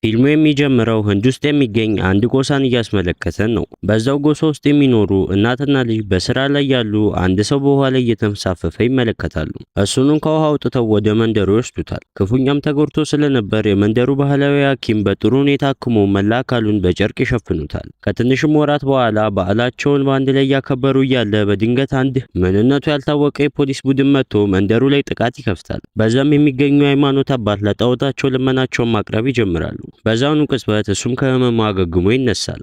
ፊልሙ የሚጀምረው ህንድ ውስጥ የሚገኝ አንድ ጎሳን እያስመለከተን ነው። በዛው ጎሳ ውስጥ የሚኖሩ እናትና ልጅ በስራ ላይ ያሉ አንድ ሰው በውሃ ላይ እየተንሳፈፈ ይመለከታሉ። እሱንም ከውሃ አውጥተው ወደ መንደሩ ይወስዱታል። ክፉኛም ተጎድቶ ስለነበር የመንደሩ ባህላዊ ሐኪም በጥሩ ሁኔታ አክሞ መላ አካሉን በጨርቅ ይሸፍኑታል። ከትንሽም ወራት በኋላ በዓላቸውን በአንድ ላይ እያከበሩ እያለ በድንገት አንድ ምንነቱ ያልታወቀ የፖሊስ ቡድን መጥቶ መንደሩ ላይ ጥቃት ይከፍታል። በዛም የሚገኙ የሃይማኖት አባት ለጣዖታቸው ልመናቸውን ማቅረብ ይጀምራሉ። በዛውኑ ቅጽበት እሱም ከህመሙ አገግሞ ይነሳል።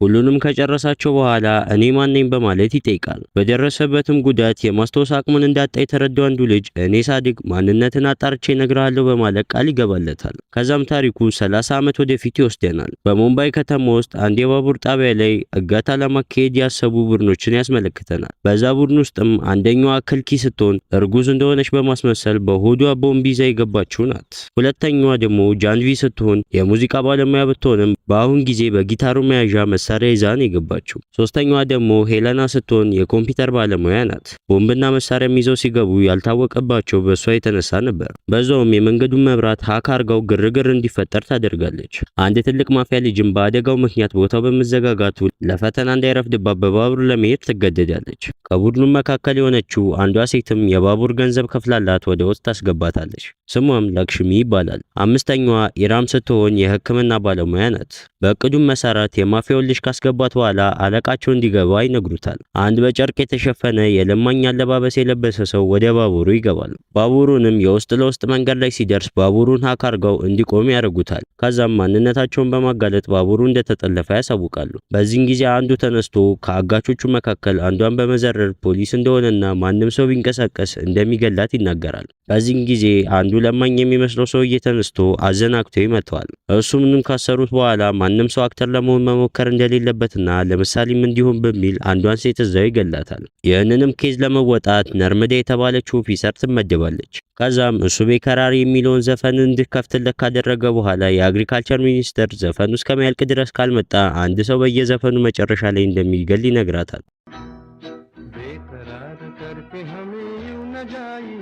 ሁሉንም ከጨረሳቸው በኋላ እኔ ማን ነኝ በማለት ይጠይቃል። በደረሰበትም ጉዳት የማስታወስ አቅሙን እንዳጣ የተረዳው አንዱ ልጅ እኔ ሳድግ ማንነትህን አጣርቼ እነግርሃለሁ በማለት ቃል ይገባለታል። ከዛም ታሪኩ 30 ዓመት ወደፊት ይወስደናል። በሙምባይ ከተማ ውስጥ አንድ የባቡር ጣቢያ ላይ እገታ ለማካሄድ ያሰቡ ቡድኖችን ያስመለክተናል። በዛ ቡድን ውስጥም አንደኛዋ ክልኪ ስትሆን እርጉዝ እንደሆነች በማስመሰል በሆዷ ቦምብ ይዛ የገባችው ናት። ሁለተኛዋ ደግሞ ጃንቪ ስትሆን የሙዚቃ ባለሙያ ብትሆንም በአሁን ጊዜ በጊታሩ መያዣ መሳሪያ ይዛ ነው የገባችው። ሶስተኛዋ ደግሞ ሄለና ስትሆን የኮምፒውተር ባለሙያ ናት። ቦምብና መሳሪያም ይዘው ሲገቡ ያልታወቀባቸው በእሷ የተነሳ ነበር። በዛውም የመንገዱን መብራት hack አርጋው ግርግር እንዲፈጠር ታደርጋለች። አንድ ትልቅ ማፊያ ልጅም በአደጋው ምክንያት ቦታው በመዘጋጋቱ ለፈተና እንዳይረፍድባት በባቡር ለመሄድ ትገደዳለች። ከቡድኑ መካከል የሆነችው አንዷ ሴትም የባቡር ገንዘብ ከፍላላት ወደ ውስጥ ታስገባታለች። ስሟም ላክሽሚ ይባላል። አምስተኛዋ ኢራም ስትሆን የሕክምና ባለሙያ ናት። በእቅዱም መሰረት የማፊያውን ልጅ ካስገባት በኋላ አለቃቸው እንዲገባ ይነግሩታል። አንድ በጨርቅ የተሸፈነ የለማኝ አለባበስ የለበሰ ሰው ወደ ባቡሩ ይገባል። ባቡሩንም የውስጥ ለውስጥ መንገድ ላይ ሲደርስ ባቡሩን hack አርገው እንዲቆም ያደርጉታል። ከዛም ማንነታቸውን በማጋለጥ ባቡሩ እንደተጠለፈ ያሳውቃሉ። በዚህን ጊዜ አንዱ ተነስቶ ከአጋቾቹ መካከል አንዷን በመዘረር ፖሊስ እንደሆነና ማንም ሰው ቢንቀሳቀስ እንደሚገላት ይናገራል። በዚህን ጊዜ አንዱ ለማኝ የሚመስለው ሰውዬ ተነስቶ አዘናግቶ ይመታዋል። እሱንም ካሰሩት በኋላ ማንም ሰው actor ለመሆን መሞከር እንደሌለበትና ለምሳሌም እንዲሆን በሚል አንዷን ሴት እዛው ይገላታል። ይህንንም case ለመወጣት ነርምዳ የተባለችው officer ትመደባለች። ከዛም እሱ बेकरार የሚለውን ዘፈን እንዲከፍትለት ካደረገ በኋላ የ agriculture ሚኒስትር ዘፈኑ እስከሚያልቅ ድረስ ካልመጣ አንድ ሰው በየዘፈኑ መጨረሻ ላይ እንደሚገል ይነግራታል። बेकरार करके हमें यूं न जाइए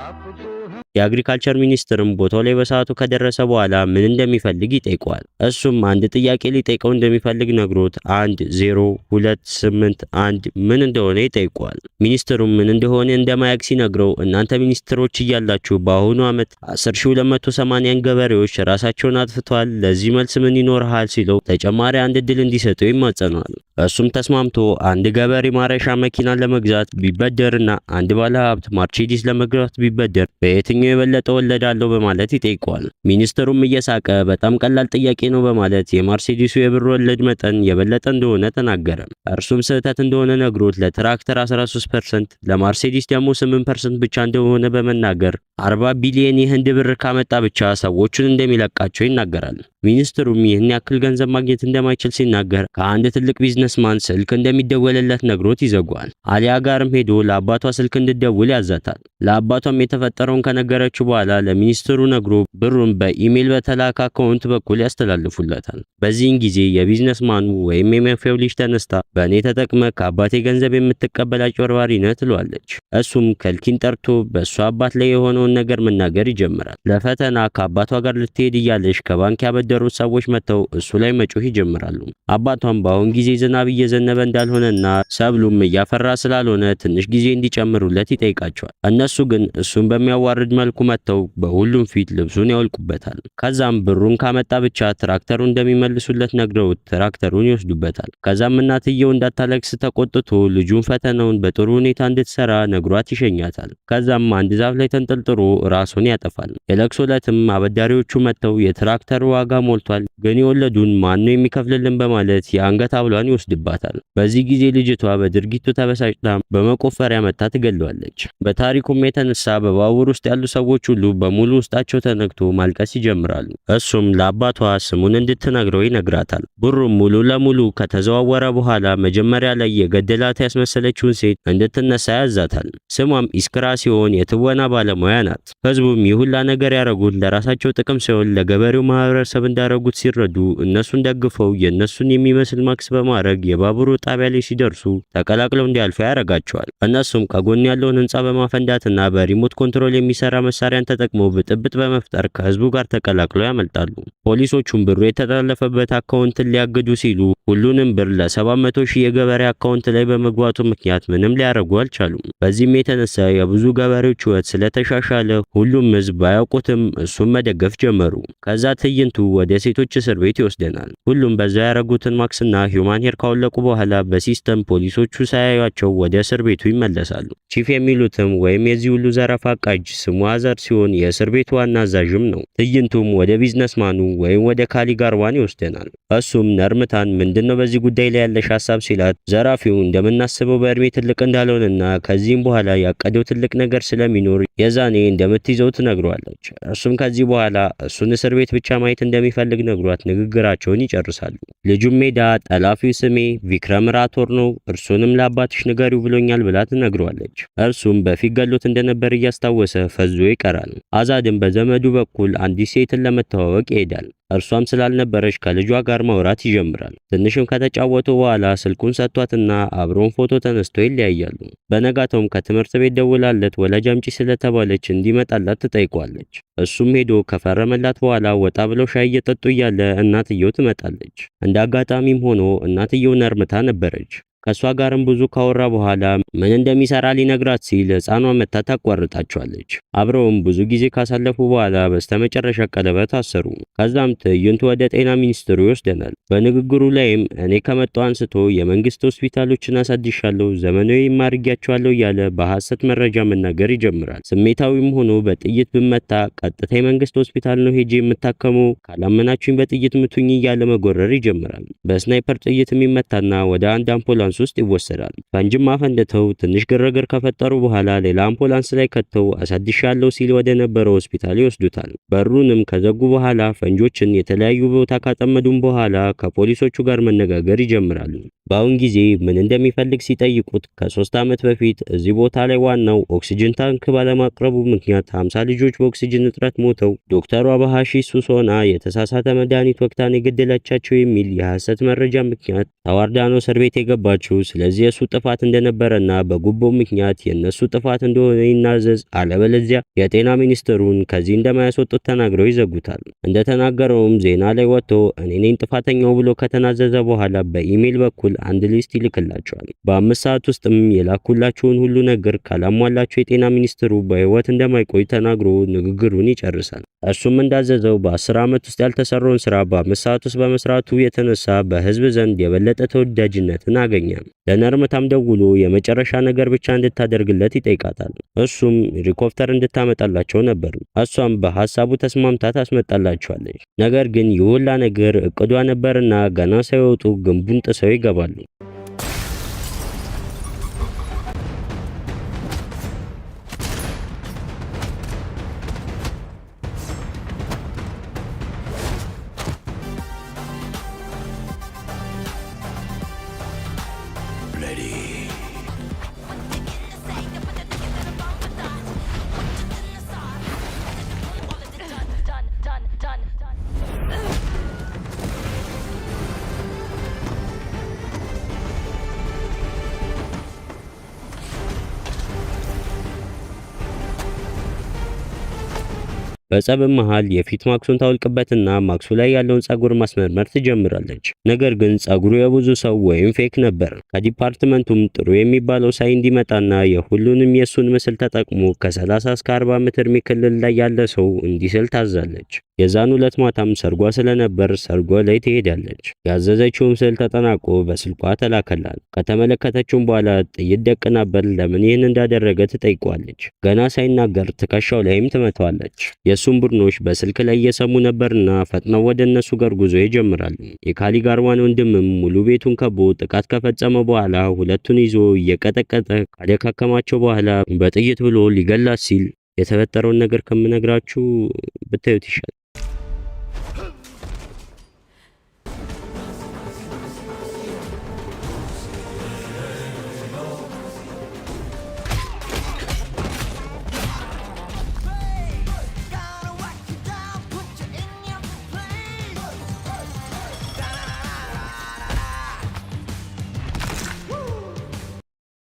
आपको हम የ agriculture ሚኒስትርም ቦታው ላይ በሰዓቱ ከደረሰ በኋላ ምን እንደሚፈልግ ይጠይቀዋል። እሱም አንድ ጥያቄ ሊጠይቀው እንደሚፈልግ ነግሮት 1 0 2 8 1 ምን እንደሆነ ይጠይቀዋል። ሚኒስትሩም ምን እንደሆነ እንደማያውቅ ሲነግረው እናንተ ሚኒስትሮች እያላችሁ በአሁኑ ዓመት 10,280 ገበሬዎች ራሳቸውን አጥፍተዋል፣ ለዚህ መልስ ምን ይኖርሃል ሲለው ተጨማሪ አንድ እድል እንዲሰጠው ይማጸነዋል። እሱም ተስማምቶ አንድ ገበሬ ማረሻ መኪና ለመግዛት ቢበደርና አንድ ባለሀብት ማርቼዲስ ለመግዛት ቢበደር በየትኛው የበለጠ ወለድ አለው በማለት ይጠይቀዋል። ሚኒስትሩም እየሳቀ በጣም ቀላል ጥያቄ ነው በማለት የማርሴዲሱ የብር ወለድ መጠን የበለጠ እንደሆነ ተናገረ። እርሱም ስህተት እንደሆነ ነግሮት ለትራክተር 13%፣ ለማርሴዲስ ደግሞ 8% ብቻ እንደሆነ በመናገር 40 ቢሊዮን የህንድ ብር ካመጣ ብቻ ሰዎቹን እንደሚለቃቸው ይናገራል። ሚኒስትሩም ይህን ያክል ገንዘብ ማግኘት እንደማይችል ሲናገር ከአንድ ትልቅ businessman ስልክ እንደሚደወልለት ነግሮት ይዘጓል። አሊያ ጋርም ሄዶ ለአባቷ ስልክ እንድትደውል ያዛታል። ለአባቷም የተፈጠረውን ከነገረችው በኋላ ለሚኒስትሩ ነግሮ ብሩን በኢሜይል በተላከ account በኩል ያስተላልፉለታል። በዚህን ጊዜ የ businessman ኡ ወይም የማፊያው ልጅ ተነስታ በእኔ ተጠቅመህ ከአባቴ ገንዘብ የምትቀበል አጭበርባሪ ነህ ትለዋለች። እሱም ከልኪን ጠርቶ በእሷ አባት ላይ የሆነውን ነገር መናገር ይጀምራል። ለፈተና ከአባቷ ጋር ልትሄድ እያለች ከባንክ ያበደሩት ሰዎች መጥተው እሱ ላይ መጮህ ይጀምራሉ። አባቷም በአሁን ጊዜ ዝናብ እየዘነበ እንዳልሆነና ሰብሉም እያፈራ ስላልሆነ ትንሽ ጊዜ እንዲጨምሩለት ይጠይቃቸዋል። እነሱ ግን እሱን በሚያዋርድ መልኩ መጥተው በሁሉም ፊት ልብሱን ያወልቁበታል። ከዛም ብሩን ካመጣ ብቻ ትራክተሩን እንደሚመልሱለት ነግረውት ትራክተሩን ይወስዱበታል። ከዛም እናትየው እንዳታለቅስ ተቆጥቶ ልጁን ፈተናውን በጥሩ ሁኔታ እንድትሰራ ነግሯት ይሸኛታል። ከዛም አንድ ዛፍ ላይ ተንጠልጥሎ ራሱን ያጠፋል። የለቅሶ ዕለትም አበዳሪዎቹ መጥተው የትራክተሩ ዋጋ ሞልቷል፣ ግን የወለዱን ማን ነው የሚከፍልልን በማለት የአንገት ሐብሏን ይወስዱባታል። ይወስድባታል። በዚህ ጊዜ ልጅቷ በድርጊቱ ተበሳጭታ በመቆፈሪያ መታ ትገለዋለች። በታሪኩም የተነሳ በባቡር ውስጥ ያሉ ሰዎች ሁሉ በሙሉ ውስጣቸው ተነክቶ ማልቀስ ይጀምራሉ። እሱም ለአባቷ ስሙን እንድትነግረው ይነግራታል። ብሩም ሙሉ ለሙሉ ከተዘዋወረ በኋላ መጀመሪያ ላይ የገደላት ያስመሰለችውን ሴት እንድትነሳ ያዛታል። ስሟም ኢስክራ ሲሆን የትወና ባለሙያ ናት። ህዝቡም ይህ ሁላ ነገር ያደረጉት ለራሳቸው ጥቅም ሲሆን ለገበሬው ማህበረሰብ እንዳደረጉት ሲረዱ እነሱን ደግፈው የእነሱን የሚመስል ማክስ በማድረግ የባቡሩ ጣቢያ ላይ ሲደርሱ ተቀላቅለው እንዲያልፉ ያደርጋቸዋል። እነሱም ከጎን ያለውን ህንፃ በማፈንዳትና በ remote control የሚሰራ መሳሪያን ተጠቅመው ብጥብጥ በመፍጠር ከህዝቡ ጋር ተቀላቅለው ያመልጣሉ። ፖሊሶቹም ብሩ የተጠለፈበት አካውንትን ሊያግዱ ሲሉ ሁሉንም ብር ለ700 ሺህ የገበሬ አካውንት ላይ በመግባቱ ምክንያት ምንም ሊያደርጉ አልቻሉም። በዚህም የተነሳ የብዙ ገበሬዎች ህይወት ስለተሻሻለ ሁሉም ህዝብ ባያውቁትም እሱን መደገፍ ጀመሩ። ከዛ ትዕይንቱ ወደ ሴቶች እስር ቤት ይወስደናል። ሁሉም በዛ ያደረጉትን mask ና human hair ካወለቁ በኋላ በ system ፖሊሶቹ ሳያዩቸው ወደ እስር ቤቱ ይመለሳሉ። Chief የሚሉትም ወይም የዚህ ሁሉ ዘረፋ አቃጅ ስሙ አዛር ሲሆን የእስር ቤቱ ዋና አዛዥም ነው። ትዕይንቱም ወደ businessman ኑ ወይም ወደ ካሊጋርዋን ይወስደናል። እሱም ነርምታን ምንድነው በዚህ ጉዳይ ላይ ያለሽ ሀሳብ ሲላት፣ ዘራፊው እንደምናስበው በእድሜ ትልቅ እንዳልሆነና ከዚህም በኋላ ያቀደው ትልቅ ነገር ስለሚኖር የዛኔ እንደምትይዘው ትነግረዋለች። እርሱም ከዚህ በኋላ እሱን እስር ቤት ብቻ ማየት እንደሚፈልግ ነግሯት ንግግራቸውን ይጨርሳሉ። ልጁም ሜዳ ጠላፊው ስሜ ቪክረም ራቶር ነው፣ እርሱንም ለአባትሽ ንገሪው ብሎኛል ብላ ትነግረዋለች። እርሱም በፊት ገሎት እንደነበር እያስታወሰ ፈዞ ይቀራል። አዛድም በዘመዱ በኩል አንዲት ሴትን ለመተዋወቅ ይሄዳል። እርሷም ስላልነበረች ከልጇ ጋር ማውራት ይጀምራል። ትንሽም ከተጫወቱ በኋላ ስልኩን ሰጥቷትና አብረውን ፎቶ ተነስቶ ይለያያሉ። በነጋታውም ከትምህርት ቤት ደውላለት ወላጅ አምጪ ስለተባለች እንዲመጣላት ትጠይቋለች። እሱም ሄዶ ከፈረመላት በኋላ ወጣ ብለው ሻይ እየጠጡ እያለ እናትየው ትመጣለች። እንደ አጋጣሚም ሆኖ እናትየው ነርምታ ነበረች። ከእሷ ጋርም ብዙ ካወራ በኋላ ምን እንደሚሰራ ሊነግራት ሲል ሕፃኗ መታ ታቋርጣቸዋለች። አብረውም ብዙ ጊዜ ካሳለፉ በኋላ በስተመጨረሻ ቀለበት አሰሩ። ከዛም ትዕይንቱ ወደ ጤና ሚኒስትሩ ይወስደናል። በንግግሩ ላይም እኔ ከመጣሁ አንስቶ የመንግስት ሆስፒታሎችን አሳድሻለሁ፣ ዘመናዊ አድርጊያቸዋለሁ እያለ በሐሰት መረጃ መናገር ይጀምራል። ስሜታዊም ሆኖ በጥይት ብመታ ቀጥታ የመንግስት ሆስፒታል ነው ሄጄ የምታከመው፣ ካላመናችሁኝ በጥይት ምቱኝ እያለ መጎረር ይጀምራል። በ sniper ጥይት የሚመታና ወደ አንድ አምቡላንስ ውስጥ ይወሰዳል። ፈንጅም አፈንድተው ትንሽ ግርግር ከፈጠሩ በኋላ ሌላ አምቡላንስ ላይ ከተው አሳድሻለሁ ሲል ወደ ነበረው ሆስፒታል ይወስዱታል። በሩንም ከዘጉ በኋላ ፈንጆችን የተለያዩ ቦታ ካጠመዱም በኋላ ከፖሊሶቹ ጋር መነጋገር ይጀምራሉ። በአሁን ጊዜ ምን እንደሚፈልግ ሲጠይቁት ከ3 ዓመት በፊት እዚህ ቦታ ላይ ዋናው ኦክሲጅን ታንክ ባለማቅረቡ ምክንያት 50 ልጆች በኦክሲጅን እጥረት ሞተው ዶክተሯ በሐሺሽ ሱስ ሆና የተሳሳተ መድኃኒት ወግታን የገደለቻቸው የሚል የሐሰት መረጃ ምክንያት ተዋርዳ ነው እስር ቤት የገባችው። ስለዚህ የእሱ ጥፋት እንደነበረና በጉቦ ምክንያት የእነሱ ጥፋት እንደሆነ ይናዘዝ፣ አለበለዚያ የጤና ሚኒስትሩን ከዚህ እንደማያስወጡት ተናግረው ይዘጉታል። እንደተናገረውም ዜና ላይ ወጥቶ እኔ ነኝ ጥፋተኛው ብሎ ከተናዘዘ በኋላ በኢሜይል በኩል አንድ list ይልክላቸዋል። በ5 ሰዓት ውስጥም የላኩላችሁን ሁሉ ነገር ካላሟላችሁ የጤና ሚኒስትሩ በሕይወት እንደማይቆይ ተናግሮ ንግግሩን ይጨርሳል። እሱም እንዳዘዘው በ10 ዓመት ውስጥ ያልተሰራውን ስራ በ5 ሰዓት ውስጥ በመስራቱ የተነሳ በህዝብ ዘንድ የበለጠ ተወዳጅነትን አገኘ። ለነርምታም ደውሎ የመጨረሻ ነገር ብቻ እንድታደርግለት ይጠይቃታል። እሱም ሄሊኮፕተር እንድታመጣላቸው ነበር። እሷም በሀሳቡ ተስማምታ ታስመጣላቸዋለች። ነገር ግን ይህ ሁላ ነገር እቅዷ ነበርና ገና ሳይወጡ ግንቡን ጥሰው ይገባሉ። Ready. Done, done, done, done. በጸብም መሃል የፊት ማክሱን ታውልቅበትና ማክሱ ላይ ያለውን ጸጉር ማስመርመር ትጀምራለች። ነገር ግን ጸጉሩ የብዙ ሰው ወይም fake ነበር። ከ department ኡም ጥሩ የሚባለው ሳይ እንዲመጣና የሁሉንም የእሱን ምስል ተጠቅሞ ከ30 እስከ 40 ዓመት ዕድሜ ክልል ላይ ያለ ሰው እንዲስል ታዛለች። የዛን ዕለት ማታም ሰርጓ ስለነበር ሰርጓ ላይ ትሄዳለች። ያዘዘችውም ስዕል ተጠናቆ በስልኳ ተላከላት። ከተመለከተችውም በኋላ ጥይት ደቅናበት ለምን ይህን እንዳደረገ ትጠይቀዋለች። ገና ሳይናገር ትከሻው ላይም ትመታዋለች። የእሱም ቡድኖች በስልክ ላይ እየሰሙ ነበርና ፈጥነው ወደ እነሱ ጋር ጉዞ ይጀምራሉ። የካሊ ጋርዋን ወንድምም ሙሉ ቤቱን ከቦ ጥቃት ከፈጸመ በኋላ ሁለቱን ይዞ እየቀጠቀጠ ካደካከማቸው በኋላ በጥይት ብሎ ሊገላት ሲል የተፈጠረውን ነገር ከምነግራችሁ ብታዩት ይሻላል። Gonna whack you down, put you in your place.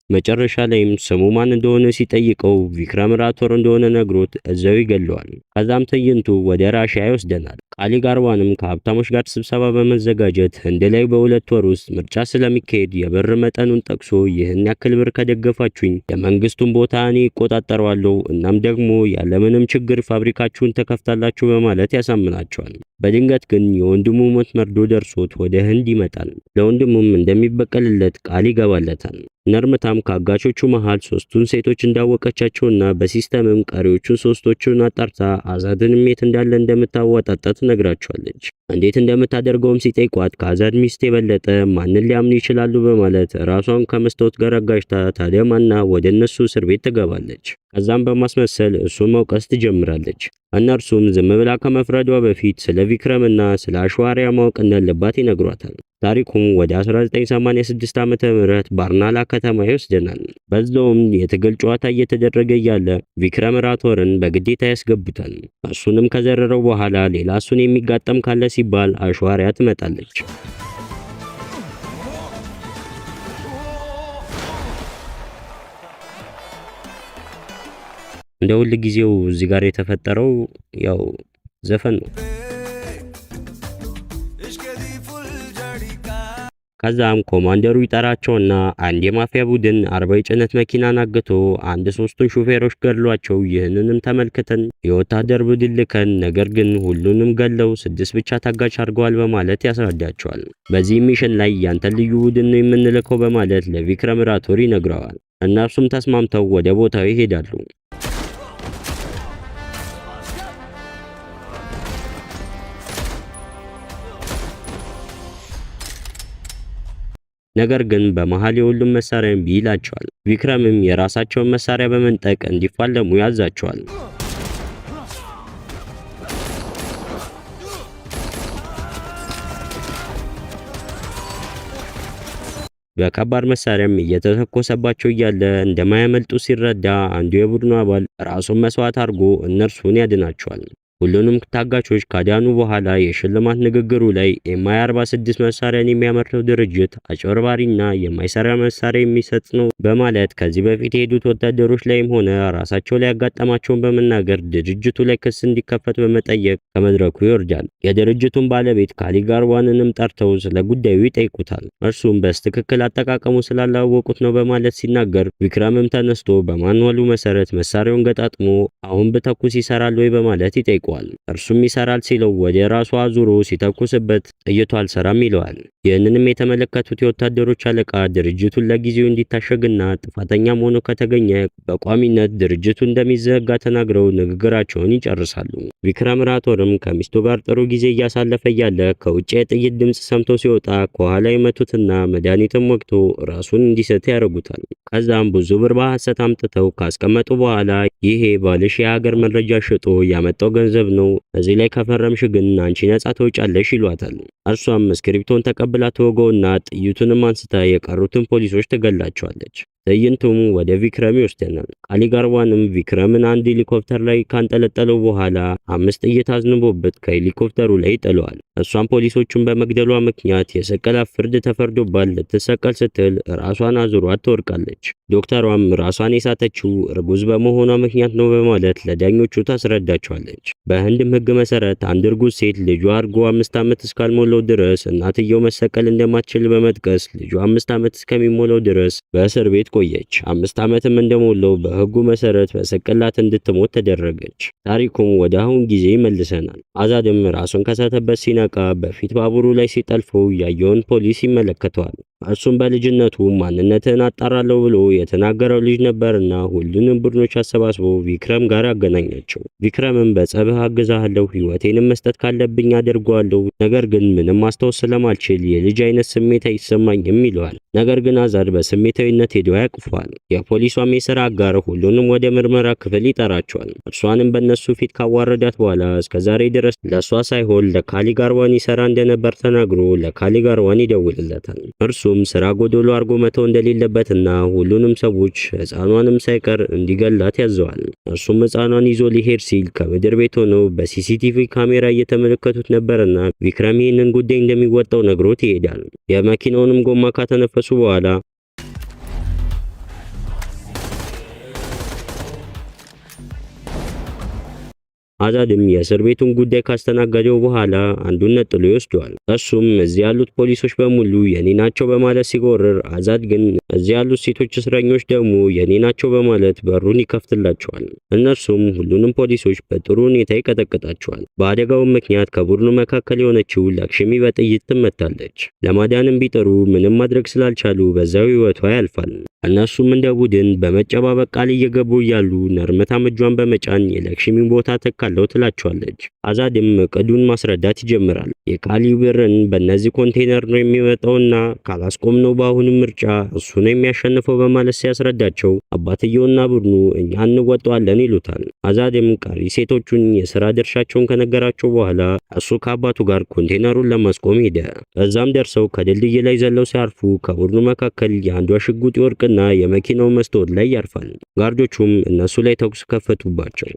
መጨረሻ ላይም ስሙ ማን እንደሆነ ሲጠይቀው ቪክረም ራቶር እንደሆነ ነግሮት እዛው ይገለዋል። ከዛም ትዕይንቱ ወደ ራሽያ ይወስደናል። ቃሊ ጋርዋንም ከሀብታሞች ጋር ስብሰባ በመዘጋጀት ህንድ ላይ በ2 ወር ውስጥ ምርጫ ስለሚካሄድ የብር መጠኑን ጠቅሶ ይህን ያክል ብር ከደገፋችሁኝ የመንግስቱን ቦታ እኔ እቆጣጠረዋለሁ፣ እናም ደግሞ ያለምንም ችግር ፋብሪካችሁን ተከፍታላችሁ በማለት ያሳምናቸዋል። በድንገት ግን የወንድሙ ሞት መርዶ ደርሶት ወደ ህንድ ይመጣል። ለወንድሙም እንደሚበቀልለት ቃል ይገባለታል። ነርምታም ከአጋቾቹ መሃል ሶስቱን ሴቶች እንዳወቀቻቸውና በ system ም ቀሪዎቹን ሶስቶቹን አጣርታ አዛድንም የት እንዳለ እንደምታወጣጣ ትነግራቸዋለች። እንዴት እንደምታደርገውም ሲጠይቋት ከአዛድ ሚስት የበለጠ ማንን ሊያምኑ ይችላሉ በማለት ራሷን ከመስታወት ጋር አጋጭታ ታደማና ወደ እነሱ እስር ቤት ትገባለች። ከዛም በማስመሰል እሱን መውቀስ ትጀምራለች። እነርሱም ዝም ብላ ከመፍረዷ በፊት ስለ ቪክረምና ስለ አሽዋሪያ ማወቅ እንዳለባት ይነግሯታል። ታሪኩም ወደ 1986 ዓመተ ምህረት ባርናላ ከተማ ይወስደናል። በዛውም የትግል ጨዋታ እየተደረገ እያለ ቪክረም ራቶርን በግዴታ ያስገቡታል። እሱንም ከዘረረው በኋላ ሌላ እሱን የሚጋጠም ካለ ሲባል አሽዋሪያ ትመጣለች። እንደ ሁል ጊዜው እዚህ ጋር የተፈጠረው ያው ዘፈን ነው። इश्क दी फुलझड़ी का ከዛም ኮማንደሩ ይጠራቸውና አንድ የማፊያ ቡድን 40 የጭነት መኪናን አግቶ አንድ ሶስቱን ሹፌሮች ገድሏቸው ይህንንም ተመልክተን የወታደር ቡድን ልከን ነገር ግን ሁሉንም ገለው ስድስት ብቻ ታጋች አድርገዋል በማለት ያስረዳቸዋል። በዚህ mission ላይ ያንተን ልዩ ቡድን ነው የምንልከው በማለት ለቪክረም ራቶር ይነግረዋል። እነርሱም ተስማምተው ወደ ቦታው ይሄዳሉ። ነገር ግን በመሃል የሁሉም መሳሪያ እምቢ ይላቸዋል። ቪክረምም የራሳቸውን መሳሪያ በመንጠቅ እንዲፋለሙ ያዛቸዋል። በከባድ መሳሪያም እየተተኮሰባቸው እያለ እንደማያመልጡ ሲረዳ አንዱ የቡድኑ አባል ራሱን መስዋዕት አድርጎ እነርሱን ያድናቸዋል። ሁሉንም ታጋቾች ካዳኑ በኋላ የሽልማት ንግግሩ ላይ ኤምአይ 46 መሳሪያን የሚያመርተው ድርጅት አጭበርባሪና የማይሰራ መሳሪያ የሚሰጥ ነው በማለት ከዚህ በፊት የሄዱት ወታደሮች ላይም ሆነ ራሳቸው ላይ ያጋጠማቸውን በመናገር ድርጅቱ ላይ ክስ እንዲከፈት በመጠየቅ ከመድረኩ ይወርዳል። የድርጅቱን ባለቤት ካሊጋርዋንንም ጠርተው ስለ ጉዳዩ ይጠይቁታል። እርሱም በትክክል አጠቃቀሙ ስላላወቁት ነው በማለት ሲናገር፣ ቪክረምም ተነስቶ በማንዋሉ መሰረት መሳሪያውን ገጣጥሞ አሁን ብተኩስ ይሰራል ወይ በማለት ይጠይቀዋል። እርሱም ይሰራል ሲለው ወደ ራሱ አዙሮ ሲተኩስበት ጥይቱ አልሰራም ይለዋል። ይህንንም የተመለከቱት የወታደሮች አለቃ ድርጅቱን ለጊዜው እንዲታሸግና ጥፋተኛም ሆኖ ከተገኘ በቋሚነት ድርጅቱ እንደሚዘጋ ተናግረው ንግግራቸውን ይጨርሳሉ። ቪክረም ራቶርም ከሚስቱ ጋር ጥሩ ጊዜ እያሳለፈ እያለ ከውጭ የጥይት ድምፅ ሰምቶ ሲወጣ ከኋላ ይመቱትና መድኃኒትም ወግቶ ራሱን እንዲስት ያደርጉታል። ከዛም ብዙ ብር በሐሰት አምጥተው ካስቀመጡ በኋላ ይሄ ባልሽ የሀገር መረጃ ሽጦ ያመጣው ገንዘብ ነው፣ እዚህ ላይ ከፈረምሽ ግን አንቺ ነጻ ትወጫለሽ ይሏታል። እርሷም እስክሪፕቶን ተቀብላ ትወገውና ጥይቱንም አንስታ የቀሩትን ፖሊሶች ትገላቸዋለች። ትዕይንቱም ወደ ቪክረም ይወስደናል። ካሊጋርዋንም ቪክረምን አንድ ሄሊኮፕተር ላይ ካንጠለጠለው በኋላ አምስት ጥይት አዝንቦበት ከሄሊኮፕተሩ ላይ ይጥለዋል። እሷም ፖሊሶቹን በመግደሏ ምክንያት የስቅላት ፍርድ ተፈርዶባት ልትሰቀል ስትል ራሷን አዙሯት ትወድቃለች። ዶክተሯም ራሷን የሳተችው እርጉዝ በመሆኗ ምክንያት ነው በማለት ለዳኞቹ ታስረዳቸዋለች። በህንድም ህግ መሰረት አንድ እርጉዝ ሴት ልጇ አድጎ 5 ዓመት እስካልሞላው ድረስ እናትየው መሰቀል እንደማትችል በመጥቀስ ልጇ 5 ዓመት እስከሚሞላው ድረስ በእስር ቤት ቆየች። 5 ዓመትም እንደሞላው በህጉ መሰረት በስቅላት እንድትሞት ተደረገች። ታሪኩም ወደ አሁን ጊዜ ይመልሰናል። አዛድም ራሱን ከሳተበት ሲነቃ በፊት ባቡሩ ላይ ሲጠልፈው ያየውን ፖሊስ ይመለከተዋል። እሱም በልጅነቱ ማንነትህን አጣራለሁ ብሎ የተናገረው ልጅ ነበርና ሁሉንም ቡድኖች አሰባስቦ ቪክረም ጋር አገናኛቸው። ቪክረምም በጸብህ አግዛሃለሁ፣ ህይወቴንም መስጠት ካለብኝ አደርገዋለሁ፣ ነገር ግን ምንም ማስታወስ ስለማልችል የልጅ አይነት ስሜት አይሰማኝም ይለዋል። ነገር ግን አዛድ በስሜታዊነት ሄዶ ያቅፈዋል። የፖሊሷም የስራ አጋር ሁሉንም ወደ ምርመራ ክፍል ይጠራቸዋል። እርሷንም በእነሱ ፊት ካዋረዳት በኋላ እስከዛሬ ድረስ ለእሷ ሳይሆን ለካሊ ጋርዋን ይሰራ እንደነበር ተናግሮ ለካሊ ጋርዋን ይደውልለታል። እርሱም ስራ ጎዶሎ አርጎ መተው እንደሌለበትና ሁሉንም ሰዎች ህፃኗንም ሳይቀር እንዲገላት ያዘዋል። እርሱም ህፃኗን ይዞ ሊሄድ ሲል ከምድር ቤት ሆነው በ CCTV ካሜራ እየተመለከቱት ነበርና ቪክረም ይህንን ጉዳይ እንደሚወጣው ነግሮት ይሄዳል። የመኪናውንም ጎማ ካተነፈሱ በኋላ አዛድም የእስር ቤቱን ጉዳይ ካስተናገደው በኋላ አንዱን ነጥሎ ይወስደዋል። እሱም እዚህ ያሉት ፖሊሶች በሙሉ የኔ ናቸው በማለት ሲጎርር፣ አዛድ ግን እዚህ ያሉት ሴቶች እስረኞች ደግሞ የኔ ናቸው በማለት በሩን ይከፍትላቸዋል። እነርሱም ሁሉንም ፖሊሶች በጥሩ ሁኔታ ይቀጠቅጣቸዋል። በአደጋውም ምክንያት ከቡድኑ መካከል የሆነችው ላክሽሚ በጥይት ትመታለች። ለማዳንም ቢጥሩ ምንም ማድረግ ስላልቻሉ በዛው ህይወቷ ያልፋል። እነሱም እንደ ቡድን በመጨባበቅ ቃል እየገቡ እያሉ ነርመታም እጇን በመጫን የለክሽሚን ቦታ ተካለው ትላቸዋለች። አዛድም እቅዱን ማስረዳት ይጀምራል። የካሊ ብርን በእነዚህ ኮንቴነር ነው የሚመጣውና ካላስቆምነው በአሁኑ ምርጫ እሱ ነው የሚያሸንፈው በማለት ሲያስረዳቸው አባትየውና ቡድኑ እኛ እንወጣዋለን ይሉታል። አዛድም ቀሪ ሴቶቹን የስራ ድርሻቸውን ከነገራቸው በኋላ እሱ ከአባቱ ጋር ኮንቴነሩን ለማስቆም ሄደ። እዛም ደርሰው ከድልድይ ላይ ዘለው ሲያርፉ ከቡድኑ መካከል የአንዷ ሽጉጥ ይወድቅና የመኪናው መስታወት ላይ ያርፋል። Guard ኦቹም እነሱ ላይ ተኩስ ከፈቱባቸው።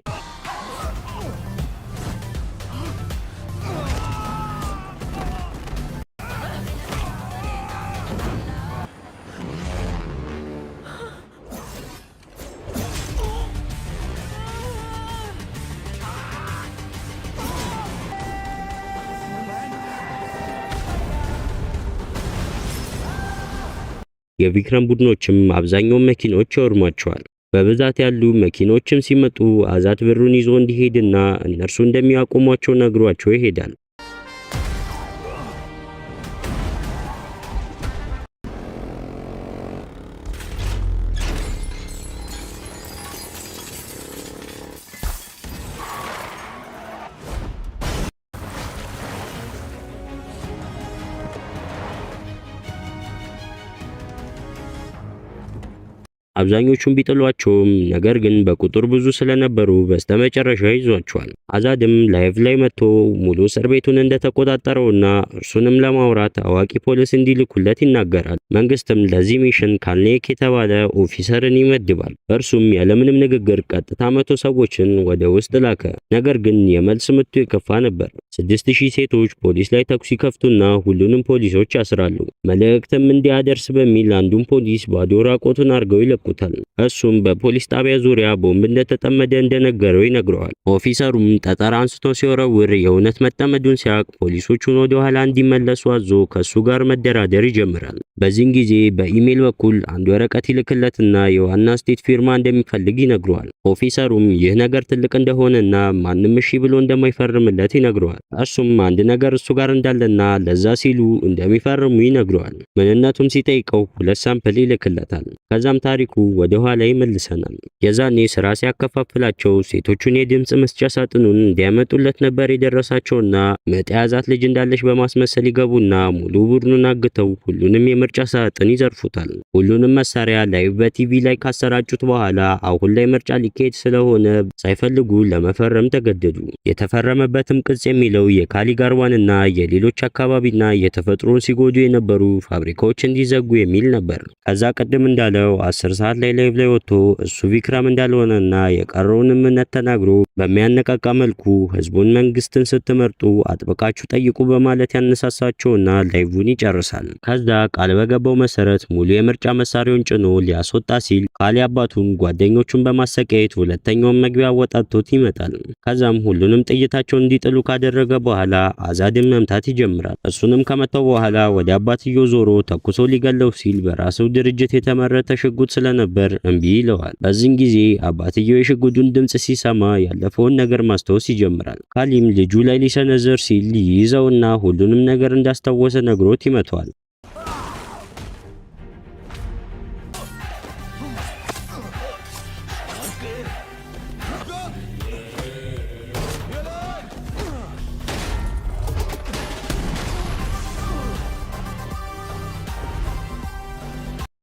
የቪክረም ቡድኖችም አብዛኛውን መኪኖች ያወድሟቸዋል። በብዛት ያሉ መኪኖችም ሲመጡ አዛድ ብሩን ይዞ እንዲሄድና እነርሱ እንደሚያቆሟቸው ነግሯቸው ይሄዳል። አብዛኞቹን ቢጥሏቸውም ነገር ግን በቁጥር ብዙ ስለነበሩ በስተመጨረሻ ይዟቸዋል። አዛድም live ላይ መጥቶ ሙሉ እስር ቤቱን እንደተቆጣጠረውና እርሱንም ለማውራት አዋቂ ፖሊስ እንዲልኩለት ይናገራል። መንግስትም ለዚህ mission ካልኔክ የተባለ officer ን ይመድባል። እርሱም ያለምንም ንግግር ቀጥታ 100 ሰዎችን ወደ ውስጥ ላከ። ነገር ግን የመልስ ምቱ የከፋ ነበር። 6000 ሴቶች ፖሊስ ላይ ተኩስ ይከፍቱና ሁሉንም ፖሊሶች ያስራሉ። መልእክትም እንዲያደርስ በሚል አንዱን ፖሊስ ባዶ ራቆቱን አድርገው ይለቁታል። እሱም በፖሊስ ጣቢያ ዙሪያ ቦምብ እንደተጠመደ እንደነገረው ይነግረዋል። Officer ኡም ጠጠር አንስቶ ሲወረውር የእውነት መጠመዱን ሲያውቅ ፖሊሶቹን ወደ ኋላ እንዲመለሱ አዞ ከሱ ጋር መደራደር ይጀምራል። በዚህን ጊዜ በኢሜይል በኩል አንድ ወረቀት ይልክለትና የዋና state ፊርማ እንደሚፈልግ ይነግረዋል። Officer ኡም ይህ ነገር ትልቅ እንደሆነና ማንም እሺ ብሎ እንደማይፈርምለት ይነግረዋል። እሱም አንድ ነገር እሱ ጋር እንዳለና ለዛ ሲሉ እንደሚፈርሙ ይነግረዋል። ምንነቱም ሲጠይቀው ሁለት sample ይልክለታል። ከዛም ታሪኩ ወደ ኋላ ይመልሰናል። የዛኔ ስራ ሲያከፋፍላቸው ሴቶቹን የድምፅ መስጫ ሳጥኑን እንዲያመጡለት ነበር የደረሳቸውና ምጥ የያዛት ልጅ እንዳለች በማስመሰል ይገቡና ሙሉ ቡድኑን አግተው ሁሉንም የምርጫ ሳጥን ይዘርፉታል። ሁሉንም መሳሪያ live በ TV ላይ ካሰራጩት በኋላ አሁን ላይ ምርጫ ሊካሄድ ስለሆነ ሳይፈልጉ ለመፈረም ተገደዱ። የተፈረመበትም ቅጽ የሚለው የካሊጋርዋንና የሌሎች አካባቢና የተፈጥሮን ሲጎዱ የነበሩ ፋብሪካዎች እንዲዘጉ የሚል ነበር። ከዛ ቅድም እንዳለው 10 ሰዓት ላይ live ላይ ወጥቶ እሱ ቪክራም እንዳልሆነና የቀረውን እምነት ተናግሮ በሚያነቃቃ መልኩ ህዝቡን መንግስትን ስትመርጡ አጥብቃችሁ ጠይቁ በማለት ያነሳሳቸውና live ን ይጨርሳል። ከዛ ቃል በገባው መሰረት ሙሉ የምርጫ መሳሪያውን ጭኖ ሊያስወጣ ሲል ካሊ አባቱን ጓደኞቹን በማሰቃየት ሁለተኛውን መግቢያ አወጣቶት ይመጣል። ከዛም ሁሉንም ጥይታቸውን እንዲጥሉ ካደረገ በኋላ አዛድን መምታት ይጀምራል። እሱንም ከመታው በኋላ ወደ አባትየው ዞሮ ተኩሶ ሊገለው ሲል በራሱ ድርጅት የተመረተ ሽጉጥ ስለነበር እምቢ ይለዋል። በዚህን ጊዜ አባትየው የሽጉጡን ድምጽ ሲሰማ ያለፈውን ነገር ማስታወስ ይጀምራል። ካሊም ልጁ ላይ ሊሰነዝር ሲል ይይዘውና ሁሉንም ነገር እንዳስታወሰ ነግሮት ይመታዋል።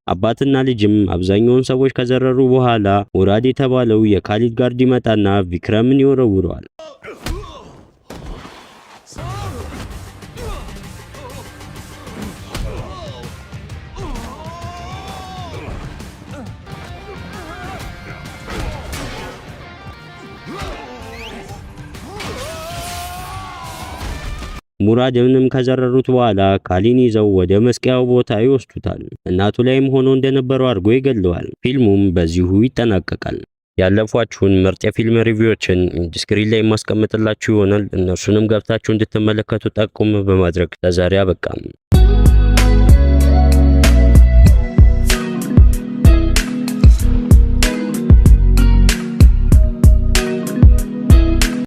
አባትና ልጅም አብዛኛውን ሰዎች ከዘረሩ በኋላ ሙራድ የተባለው የካሊድ guard ይመጣና ቪክረምን ይወረውረዋል። ሙራድንም ከዘረሩት በኋላ ካሊን ይዘው ወደ መስቀያው ቦታ ይወስዱታል። እናቱ ላይም ሆኖ እንደነበረው አድርጎ ይገለዋል። ፊልሙም በዚሁ ይጠናቀቃል። ያለፏችሁን ምርጥ የፊልም review ዎችን screen ላይ የማስቀምጥላችሁ ይሆናል። እነርሱንም ገብታችሁ እንድትመለከቱ ጠቁም በማድረግ ለዛሬ አበቃም።